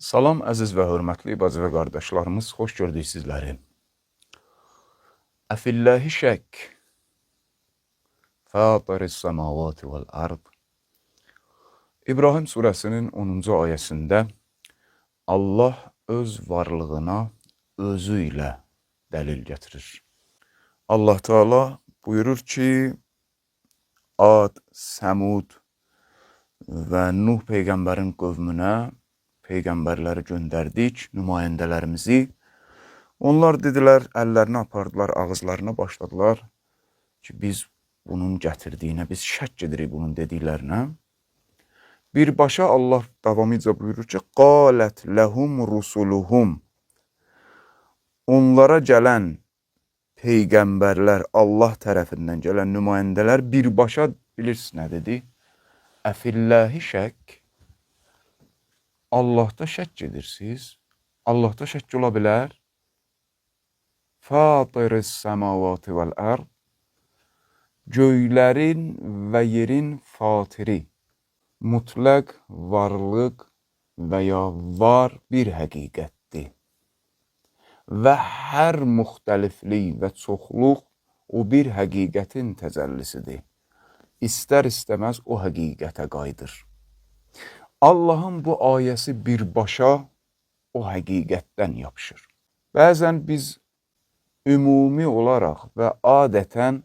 Salam əziz və hörmətli bacı və qardaşlarımız, xoş gördük sizləri. Əfilləhi şək, fatiris səmavati vəl ard. İbrahim surəsinin 10-cu ayəsində Allah öz varlığına özü ilə dəlil gətirir. Allah Teala buyurur ki, Ad, Səmud və Nuh peyğəmbərin qövmünə peyğəmbərləri göndərdik, nümayəndələrimizi. Onlar dedilər, əllərini apardılar, ağızlarına başladılar ki, biz bunun gətirdiyinə, biz şəkk edirik bunun dediklərinə. Birbaşa Allah davamıca buyurur ki, qalət ləhum rusuluhum. Onlara gələn peyğəmbərlər, Allah tərəfindən gələn nümayəndələr birbaşa bilirsiniz nə dedi? Əfilləhi şəkk. Allahda şəkk edirsiniz. Allahda şəkk ola bilər. Fatiris səmavati vəl ərd. Göylərin və yerin fatiri. Mütləq varlıq və ya var bir həqiqətdir. Və hər müxtəliflik və çoxluq o bir həqiqətin təcəllisidir. İstər-istəməz o həqiqətə qayıdır. Allahın bu ayəsi birbaşa o həqiqətdən yapışır. Bəzən biz ümumi olaraq və adətən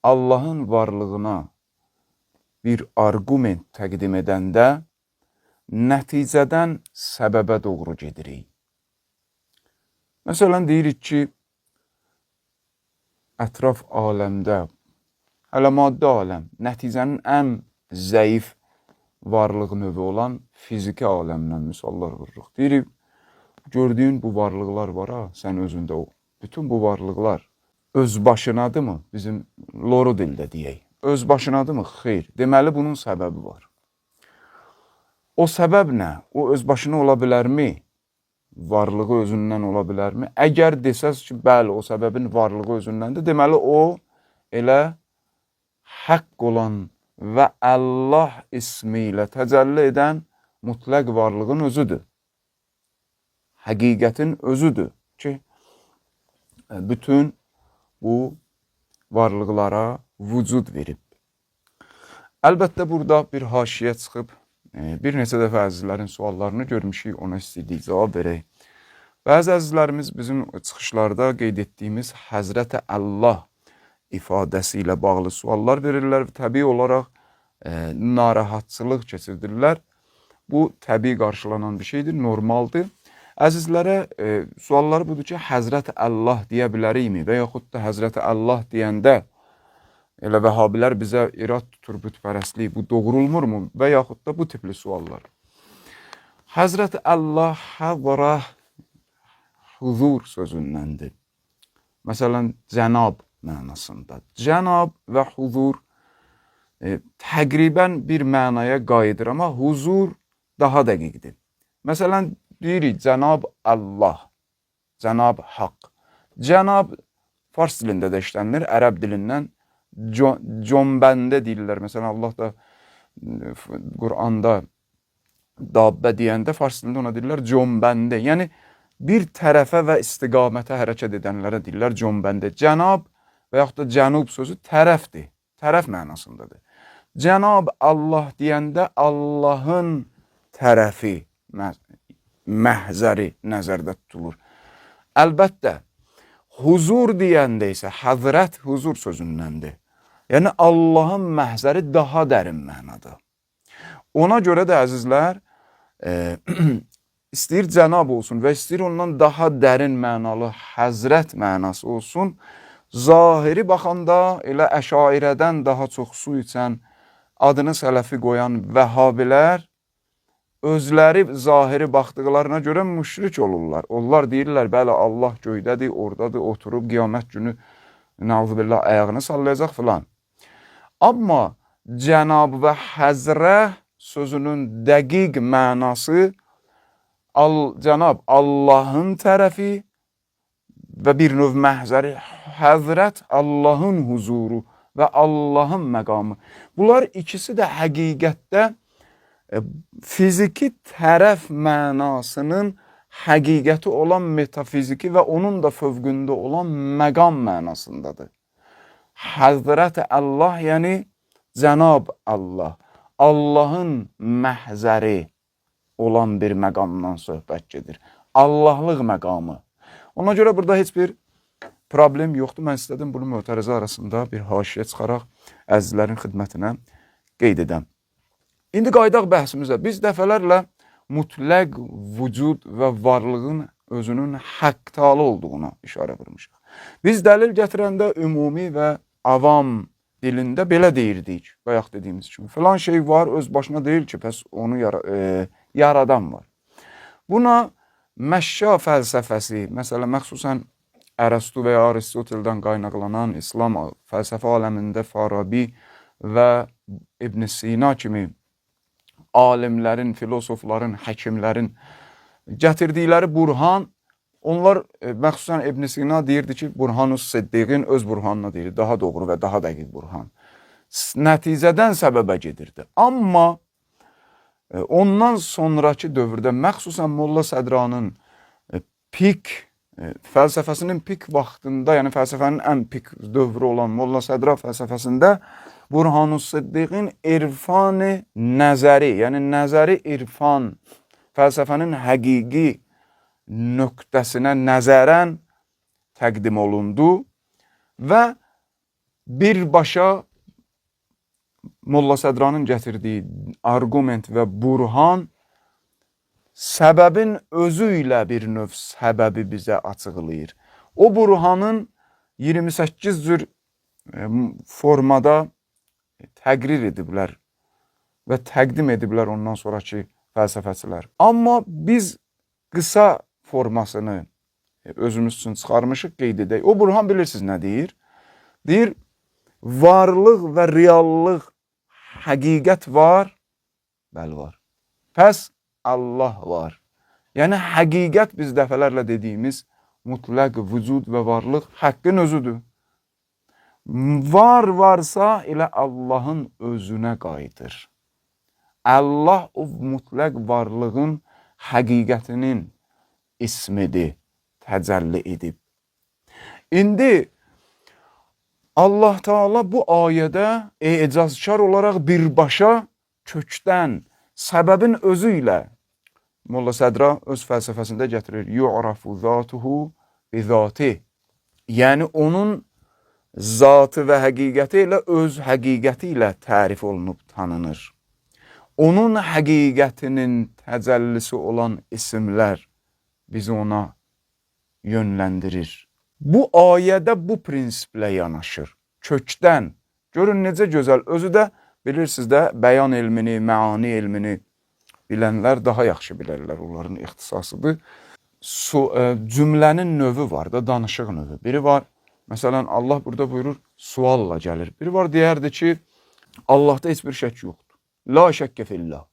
Allahın varlığına bir arqument təqdim edəndə nəticədən səbəbə doğru gedirik. Məsələn, deyirik ki, ətraf aləmdə, hələ maddi aləm, nəticənin ən zəif varlıq növü olan fiziki aləmdən misallar vururuq. Deyirik, gördüyün bu varlıqlar var ha, sən özündə o. Bütün bu varlıqlar öz başınadırmı? Bizim loru dildə deyək. Öz başınadırmı? Xeyr. Deməli, bunun səbəbi var. O səbəb nə? O öz başına ola bilərmi? Varlığı özündən ola bilərmi? Əgər desəz ki, bəli, o səbəbin varlığı özündəndir, deməli, o elə haqq olan və Allah ismi ilə təcəlli edən mütləq varlığın özüdür. Həqiqətin özüdür ki, bütün bu varlıqlara vücud verib. Əlbəttə, burada bir haşiyə çıxıb, bir neçə dəfə əzizlərin suallarını görmüşük, ona istədik cavab verək. Bəzi əzizlərimiz bizim çıxışlarda qeyd etdiyimiz Həzrəti Allah ifadəsi ilə bağlı suallar verirlər və təbii olaraq narahatçılıq keçirdirlər. Bu təbii qarşılanan bir şeydir, normaldır. Əzizlərə sualları budur ki, Həzrəti Allah deyə bilərikmi və yaxud da Həzrəti Allah deyəndə elə vəhabilər bizə irad tutur bütpərəstlik, bu doğrulmurmu və yaxud da bu tipli suallar. Həzrəti Allah həzrə huzur sözündəndir. Məsələn, cənab mənasında. Cənab və huzur təqribən bir mənaya qayıdır, amma huzur daha dəqiqdir. Məsələn, deyirik cənab Allah, cənab Haqq. Cənab fars dilində də işlənilir, ərəb dilindən conbəndə deyirlər. Məsələn, Allah da Quranda dabbə deyəndə fars dilində ona deyirlər conbəndə. Yəni, bir tərəfə və istiqamətə hərəkət edənlərə deyirlər conbəndə. Cənab və yaxud da cənub sözü tərəfdir. Tərəf mənasındadır. Cənab Allah deyəndə Allahın tərəfi, məhzəri nəzərdə tutulur. Əlbəttə, huzur deyəndə isə həzrət huzur sözündəndir. Yəni, Allahın məhzəri daha dərin mənada. Ona görə də əzizlər, istəyir cənab olsun və istəyir ondan daha dərin mənalı həzrət mənası olsun, zahiri baxanda elə əşairədən daha çox su içən, adını sələfi qoyan vəhabilər özləri zahiri baxdıqlarına görə müşrik olurlar. Onlar deyirlər, bəli, Allah göydədir, oradadır, oturub qiyamət günü nəuzubillah ayağını sallayacaq filan. Amma cənab və həzrə sözünün dəqiq mənası cənab Allahın tərəfi və bir növ məhzəri, həzrət Allahın huzuru və Allahın məqamı. Bunlar ikisi də həqiqətdə Fiziki tərəf mənasının həqiqəti olan metafiziki və onun da fövqündə olan məqam mənasındadır. Həzrət Allah, yəni Cənab Allah, Allahın məhzəri olan bir məqamdan söhbət gedir. Allahlıq məqamı. Ona görə burada heç bir problem yoxdur. Mən istədim bunu mötərizə arasında bir haşiyə çıxaraq əzizlərin xidmətinə qeyd edəm. İndi qayıdaq bəhsimizə. Biz dəfələrlə mütləq vücud və varlığın özünün haqq taala olduğuna işarə vurmuşuq. Biz dəlil gətirəndə ümumi və avam dilində belə deyirdik, bayaq dediyimiz kimi. Filan şey var, öz başına deyil ki, pəs onu yaradan var. Buna məşşa fəlsəfəsi, məsələn, məxsusən Ərəstu və ya Aristoteldən qaynaqlanan İslam fəlsəfə aləmində Farabi və İbn Sina kimi alimlərin, filosofların, həkimlərin gətirdikləri burhan, onlar məxsusən İbn Sina deyirdi ki, Burhanus Siddiqin öz burhanına deyir, daha doğru və daha dəqiq burhan. Nəticədən səbəbə gedirdi. Amma ondan sonrakı dövrdə məxsusən Molla Sədranın pik fəlsəfəsinin pik vaxtında, yəni fəlsəfənin ən pik dövrü olan Molla Sədra fəlsəfəsində Burhanus Siddiqin irfan-ı nəzəri, yəni nəzəri irfan fəlsəfənin həqiqi nöqtəsinə nəzərən təqdim olundu və birbaşa Molla Sədranın gətirdiyi arqument və burhan səbəbin özü ilə bir növ səbəbi bizə açıqlayır. O burhanın 28 cür formada təqrir ediblər və təqdim ediblər ondan sonrakı fəlsəfəçilər. Amma biz qısa formasını özümüz üçün çıxarmışıq, qeyd edək. O burhan bilirsiniz nə deyir? Deyir, varlıq və reallıq, həqiqət var? Bəli, var. Pəs Allah var. Yəni həqiqət biz dəfələrlə dediyimiz mütləq vücud və varlıq həqqin özüdür. Var varsa elə Allahın özünə qayıdır. Allah o mütləq varlığın həqiqətinin ismidir, təcəlli edib. İndi Allah Teala bu ayədə ecazkar olaraq birbaşa kökdən, səbəbin özü ilə Molla Sədra öz fəlsəfəsində gətirir. Yu'rafu zatuhu bi zati. Yəni onun zatı və həqiqəti ilə öz həqiqəti ilə tərif olunub tanınır. Onun həqiqətinin təcəllisi olan isimlər bizi ona yönləndirir. Bu ayədə bu prinsiplə yanaşır. Kökdən. Görün necə gözəl. Özü də bilirsiniz də bəyan elmini, məani elmini bilənlər daha yaxşı bilərlər. Onların ixtisasıdır. Cümlənin növü var da, danışıq növü. Biri var, məsələn, Allah burada buyurur, sualla gəlir. Biri var, deyərdi ki, Allahda heç bir şək yoxdur. La şəkkə fillah.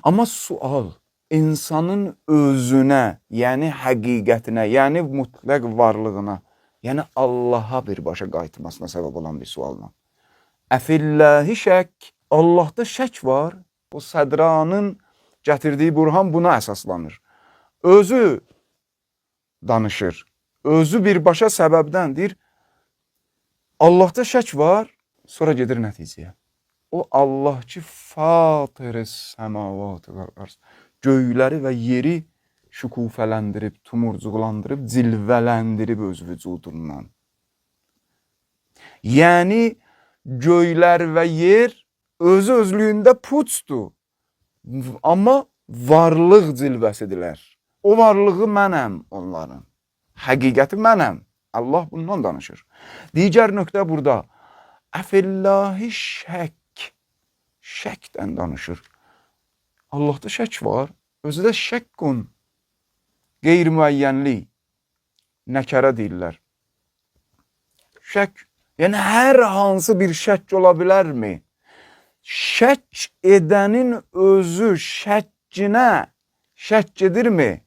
Amma sual insanın özünə, yəni həqiqətinə, yəni mütləq varlığına, yəni Allaha birbaşa qayıtmasına səbəb olan bir sualla. Əfillahi şək, Allahda şək var. O Sədranın gətirdiyi burhan buna əsaslanır. Özü danışır. Özü birbaşa səbəbdən deyir, Allahda şək var, sonra gedir nəticəyə. O Allah ki, fatir-i səmavat vəl arz, göyləri və yeri şükufələndirib, tumurcuqlandırıb, cilvələndirib öz vücudundan. Yəni, göylər və yer özü özlüyündə puçdur. Amma varlıq cilvəsidirlər. O varlığı mənəm onların. Həqiqəti mənəm. Allah bundan danışır. Digər nöqtə burada. Əfillahi şək. Şəkdən danışır. Allahda şək var. Özü də şəkkun. Qeyri-müəyyənlik. Nəkərə deyirlər. Şək. Yəni hər hansı bir şək ola bilərmi? Şək edənin özü şəkkinə şək edirmi?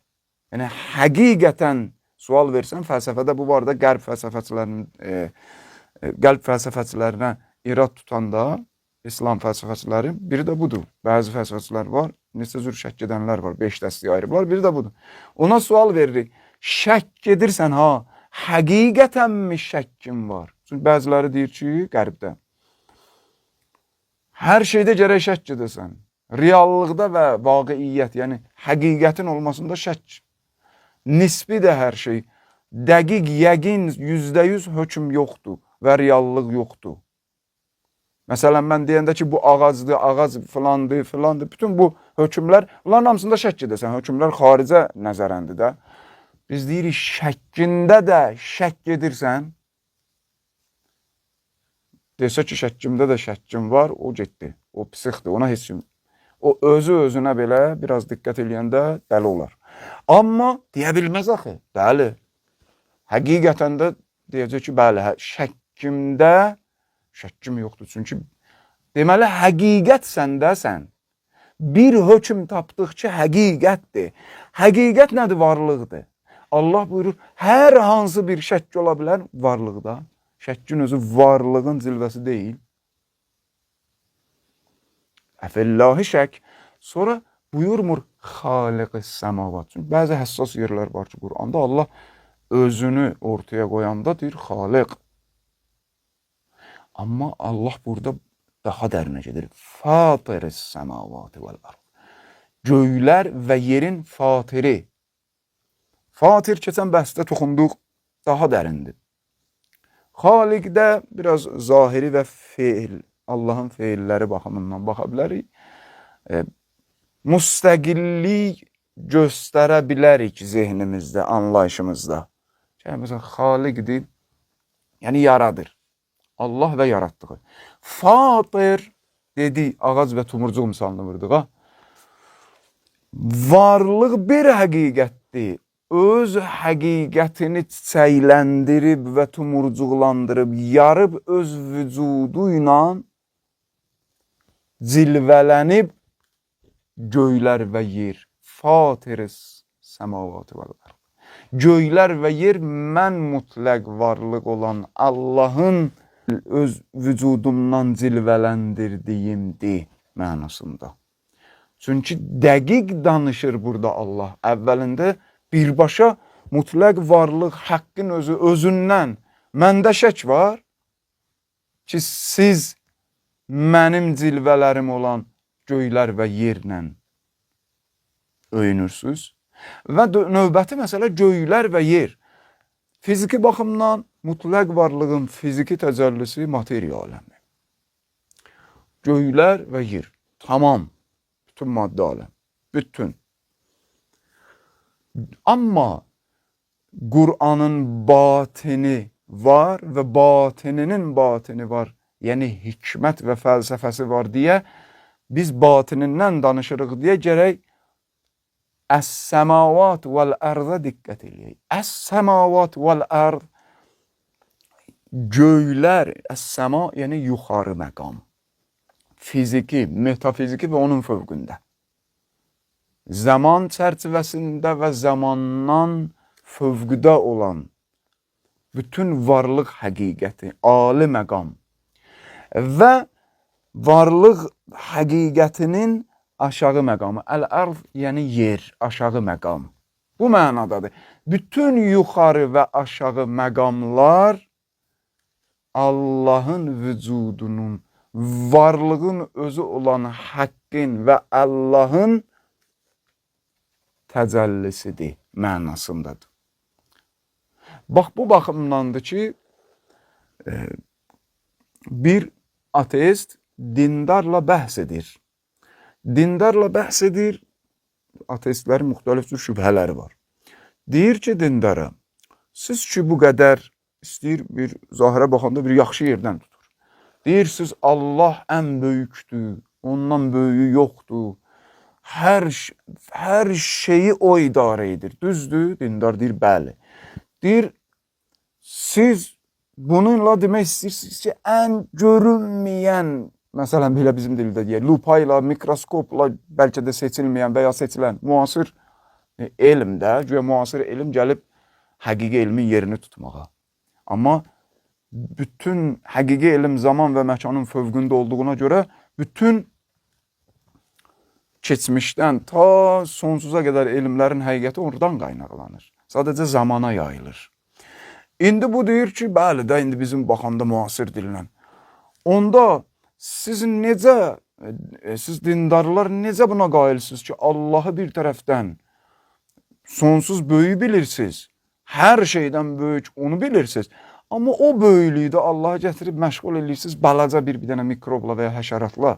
Yəni həqiqətən sual versən fəlsəfədə bu var da qərb fəlsəfəçilərinin qərb fəlsəfəçilərinə irad tutanda İslam fəlsəfəçiləri, biri də budur. Bəzi fəlsəfəçilər var, neçə cür şəkk edənlər var, 5 dəstəyə ayırıblar, biri də budur. Ona sual veririk, şəkk edirsən ha, həqiqətənmi şəkkin var? Çünki bəziləri deyir ki, qərbdə, hər şeydə gərək şəkk edəsən. Reallıqda və vaqiiyyət, yəni həqiqətin olmasında şəkk. Nisbi də hər şey. Dəqiq, yəqin, 100% hökm yoxdur və reallıq yoxdur. Məsələn, mən deyəndə ki, bu ağacdır, ağac filandır, filandır. Bütün bu hökmlər, bunların hamısında şəkk edəsən. Hökmlər xaricə nəzərəndir də. Biz deyirik, şəkkində də şəkk edirsən. Desə ki, şəkkimdə də şəkkim var, o getdi. O psixdir, ona heç kim. O özü özünə belə biraz diqqət eləyəndə dəli olar. Amma deyə bilməz axı. Bəli. Həqiqətən də deyəcək ki, bəli, şəkkimdə şəkkim yoxdur. Çünki deməli həqiqət səndəsən. Bir hökm tapdıq ki, həqiqətdir. Həqiqət nədir? Varlıqdır. Allah buyurur, hər hansı bir şəkk ola bilər varlıqda. Şəkkin özü varlığın cilvəsi deyil. Əfillahi şək. Sonra buyurmur xaliq-i səmavat. Çünki bəzi həssas yerlər var ki, Quranda Allah özünü ortaya qoyanda deyir xaliq. Amma Allah burada daha dərinə gedir. Fatiris səmavati vəl ard. Göylər və yerin fatiri. Fatir keçən bəhsdə toxunduq, daha dərindir. Xaliqdə biraz zahiri və feil, Allahın feilləri baxımından baxa bilərik. Müstəqillik göstərə bilərik zehnimizdə, anlayışımızda. Yəni, məsələn, xaliqdir, yəni yaradır. Allah və yaratdığı. Fatir dedi, ağac və tumurcuq misalını vurduq. Ha? Varlıq bir həqiqətdir. Öz həqiqətini çiçəkləndirib və tumurcuqlandırıb, yarıb öz vücudu ilə cilvələnib göylər və yer. Fatiris səmavatı vəl ərd. Göylər və yer mən mütləq varlıq olan Allahın öz vücudumdan cilvələndirdiyimdir mənasında. Çünki dəqiq danışır burada Allah. Əvvəlində birbaşa mütləq varlıq həqqin özü özündən məndə şək var ki, siz mənim cilvələrim olan göylər və yerlə öyünürsünüz. Və növbəti məsələ göylər və yer. Fiziki baxımdan mütləq varlığın fiziki təcəllisi materiya aləmi. Göylər və yer. Tamam. Bütün maddi aləm. Bütün. Amma Qur'anın batini var və batininin batini var. Yəni hikmət və fəlsəfəsi var deyə biz batinindən danışırıq deyə gərək Əs-səmavat vəl-ərdə diqqət eləyək. Əs-səmavat vəl-ərd göylər, əs-səma yəni yuxarı məqam. Fiziki, metafiziki və onun fövqündə. Zaman çərçivəsində və zamandan fövqdə olan bütün varlıq həqiqəti, ali məqam və varlıq həqiqətinin aşağı məqamı. Əl-ərz yəni yer, aşağı məqam. Bu mənadadır. Bütün yuxarı və aşağı məqamlar Allahın vücudunun, varlığın özü olan həqqin və Allahın təcəllisidir mənasındadır. Bax, bu baxımdandır ki, bir ateist dindarla bəhs edir. Dindarla bəhs edir, ateistlərin müxtəlif cür şübhələri var. Deyir ki, dindara, siz ki bu qədər istəyir bir zahirə baxanda bir yaxşı yerdən tutur. Deyirsiniz, Allah ən böyükdür, ondan böyüyü yoxdur. Hər şeyi o idarə edir. Düzdür? Dindar deyir, bəli. Deyir, siz bununla demək istəyirsiniz ki, ən görünməyən, məsələn, belə bizim dildə deyək, lupa ilə, mikroskopla bəlkə də seçilməyən və ya seçilən müasir elmdə, güya müasir elm gəlib həqiqi elmin yerini tutmağa. Amma Bütün həqiqi elm zaman və məkanın fövqündə olduğuna görə bütün keçmişdən ta sonsuza qədər elmlərin həqiqəti oradan qaynaqlanır. Sadəcə zamana yayılır. İndi bu deyir ki, bəli də indi bizim baxanda müasir dillə. Onda siz necə, siz dindarlar necə buna qailsiniz ki, Allahı bir tərəfdən sonsuz böyük bilirsiniz, hər şeydən böyük onu bilirsiniz. Amma o böyüklüyü də Allahı gətirib məşğul eləyirsiniz balaca bir dənə mikrobla və ya həşəratla.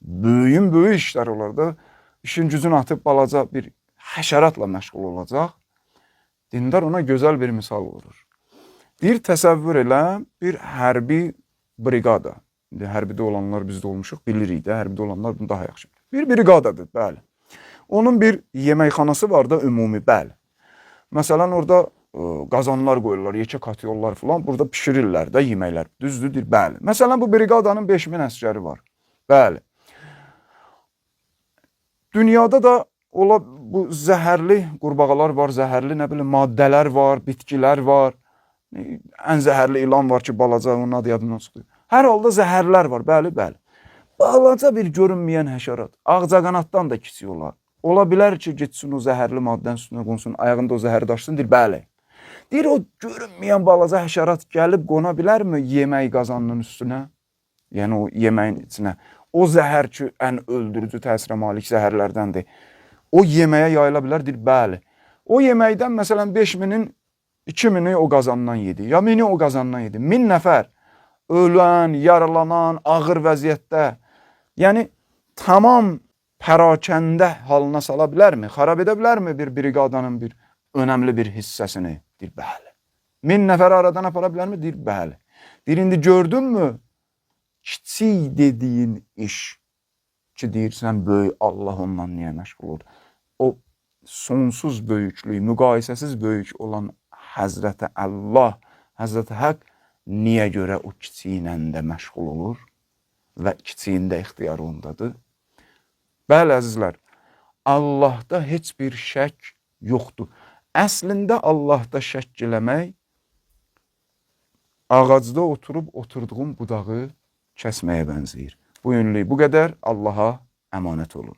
Böyüyün böyük işlər olar da, işin gücünü atıb balaca bir həşəratla məşğul olacaq. Dindar ona gözəl bir misal vurur. Deyir, təsəvvür elə bir hərbi briqada. İndi hərbidə olanlar biz də olmuşuq, bilirik də, hərbidə olanlar bunu daha yaxşı bilir. Bir briqadadır, bəli. Onun bir yeməkxanası var da ümumi, bəli. Məsələn, orada qazanlar qoyurlar, yekə katyollar falan, burada bişirirlər də yeməklər. Düzdür, deyir, bəli. Məsələn, bu briqadanın 5000 əsgəri var. Bəli. Dünyada da ola bu zəhərli qurbağalar var, zəhərli nə bilim maddələr var, bitkilər var. Ən zəhərli ilan var ki, balaca, onun adı yadımdan çıxdı. Hər halda zəhərlər var, bəli, bəli. Balaca bir görünməyən həşərat, ağcaqanaddan da kiçik olar. Ola bilər ki, getsin o zəhərli maddənin üstünə qonsun, ayağında o zəhəri daşısın, deyir, bəli. Deyir, o görünməyən balaca həşərat gəlib qona bilərmi yemək qazanının üstünə? Yəni o yeməyin içinə. O zəhər ki, ən öldürücü təsirə malik zəhərlərdəndir. O yeməyə yayıla bilər, deyir, bəli. O yeməkdən məsələn 5000-in 2000-i o qazandan yedi, ya 1000-i o qazandan yedi. 1000 nəfər ölən, yaralanan, ağır vəziyyətdə, yəni tamam pərakəndə halına sala bilərmi? Xarab edə bilərmi bir briqadanın bir önəmli bir hissəsini? Deyir, bəli. 1000 nəfər aradan apara bilərmi? Deyir, bəli. Deyir, indi gördünmü? Kiçik dediyin iş ki, deyirsən, böyük Allah ondan niyə məşğul olur? O sonsuz böyüklük, müqayisəsiz böyük olan Həzrəti Allah, Həzrəti Haqq niyə görə o kiçiyinlə də məşğul olur və kiçiyində ixtiyarı ondadır? Bəli, əzizlər, Allahda heç bir şək yoxdur. Əslində Allahda şəkk eləmək ağacda oturub oturduğun budağı kəsməyə bənzəyir. Bu günlük bu qədər. Allaha əmanət olun.